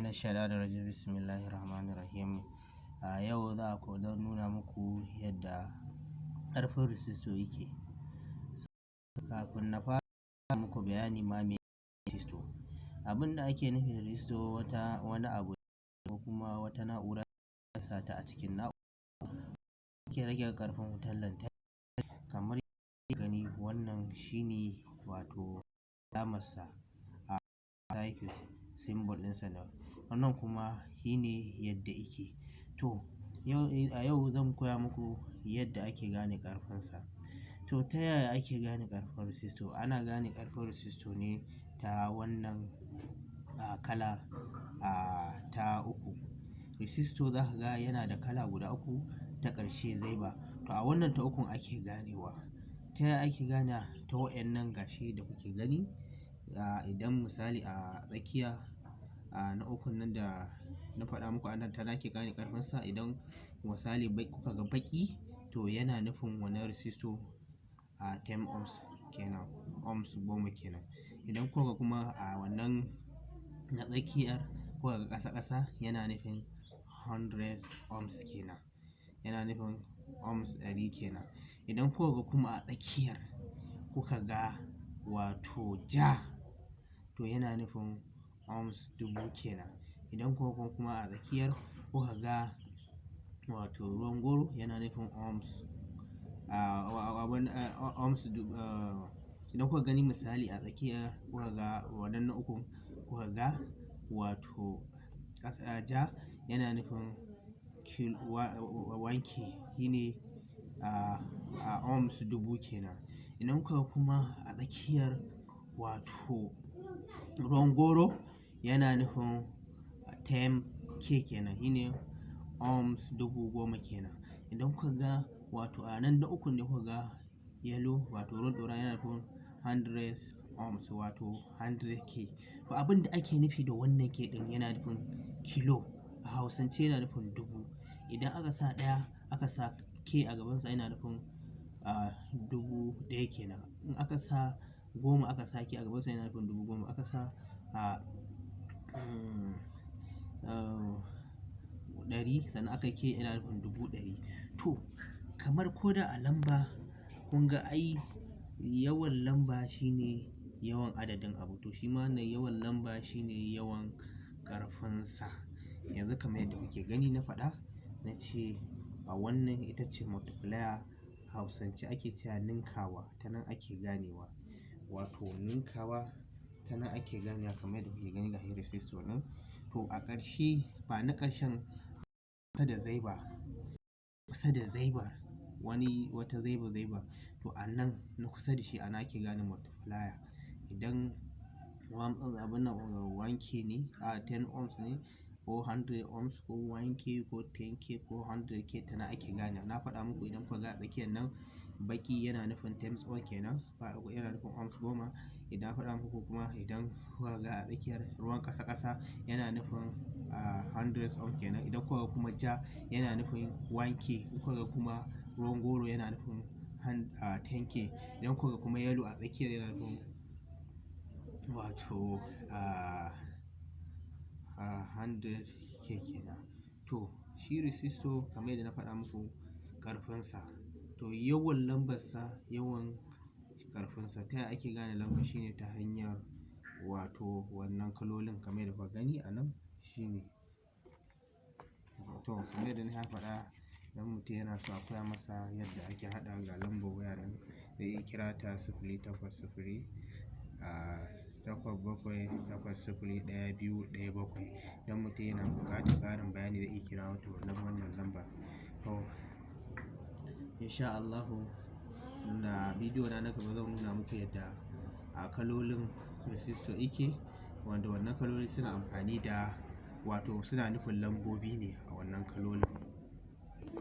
Minash-shaitanir-rajim. Bismillahir-Rahmanir-Rahim. A yau za ku don nuna muku yadda ƙarfin resistor yake. Kafin na fara muku bayani ma me resistor. Abin da ake nufi da resistor, wata wani abu ko kuma wata na'ura sa ta a cikin na'ura ke rage ƙarfin wutar lantarki. Kamar gani, wannan shine wato alamarsa a circuit, symbol ɗinsa ne. Wannan kuma shine yadda yake. To, yau a yau zan koya muku yadda ake gane ƙarfinsa. To, ta yaya ake gane ƙarfin resistor? Ana gane ƙarfin resistor ne ta wannan kala ta uku. Resistor za ka ga yana da kala guda uku, ta ƙarshe zaiba. To, a wannan ta ukun ake ganewa. Ta yaya ake gane? Ta waƴannan gashi da kuke gani. Idan misali a tsakiya na ukun nan da na faɗa muku, anan ta ake gane ƙarfinsa. Idan misali kuka ga baƙi, to yana nufin wannan resistor a 10 ohms kenan, ohms 10 kenan. Idan kuka ga kuma a wannan na tsakiyar kuka ga ƙasa ƙasa, yana nufin 100 ohms kenan. Yana nufin ohms 100 kenan. Idan kuka ga kuma a tsakiyar kuka ga wato ja, to yana nufin ohms 1000 kenan. Idan kuka ga kuma a tsakiyar kuka ga wato ruwan goro, yana nufin ohms ohms. Idan kuka gani misali a tsakiya kuka ga wannan na ukun kuka ga wato ja, yana nufin 1K, shine a ohms 1000 kenan. Idan kuka kuma a tsakiyar wato ruwan goro, yana nufin 10K kenan, shine ohms 10,000 kenan. Idan kuka ga wato a nan na ukun ne kuka ga yellow, wato ruwan ɗorawa, yana nufin 100 ohms, wato 100K. To, abin da ake nufi da wannan K ɗin yana nufin kilo. A Hausance yana nufin dubu. Idan aka sa ɗaya aka sa K a gabansa, yana nufin 1000 kenan. In aka sa 10 aka sa K a gabansa, yana nufin 10,000. Aka sa 100 sannan aka K, yana nufin 100,000. To, kamar ko da a lamba kun ga ai yawan lamba shine yawan adadin abu. To, shi ma wannan yawan lamba shine yawan ƙarfinsa. Yanzu kamar yadda kuke gani na faɗa, na ce a wannan ita ce multiplier, a Hausance ake cewa ninkawa. Ta nan ake ganewa. Wato ninkawa, ta nan ake ganewa kamar yadda kuke gani gashi resistor ɗin. To, a ƙarshe ba na ƙarshen kusa da zaiba, kusa da zaibar wani wata zaiba zaiba. To, a nan na kusa da shi ana ake gane multiplier. Idan abun nan 1K ne, 10 ohms ne ko 100 ohms ko 1K ko 10K ko 100K, ta nan ake gane. Na faɗa muku, idan kuka ga a tsakiyar nan baƙi, yana nufin 10 ohm kenan, yana nufin ohms 10. Idan na faɗa muku kuma, idan kuka ga a tsakiyar ruwan ƙasa ƙasa, yana nufin 100 ohm kenan. Idan kuka ga kuma ja, yana nufin 1K. In kuka ga kuma ruwan goro, yana nufin 10K. Idan kuka ga kuma yellow a tsakiyar, yana nufin wato 100K kenan. To, shi resistor kamar yadda na faɗa muku ƙarfinsa. To, yawan lambarsa yawan ƙarfinsa. Ta yaya ake gane lamba? Shine ta hanyar wato wannan kalolin kamar yadda kuka gani a nan shine. To, kamar yadda na faɗa, idan mutum yana so a koya masa yadda ake haɗa, ga lambar waya nan zai iya kira ta 080 8780 1217. Idan mutum yana buƙatar ƙarin bayani, zai iya kira wata wannan lamba. To, in sha Allahu na bidiyo na na gaba zan nuna muku yadda a kalolin resistor yake, wanda wannan kaloli suna amfani da wato suna nufin lambobi ne a wannan kalolin.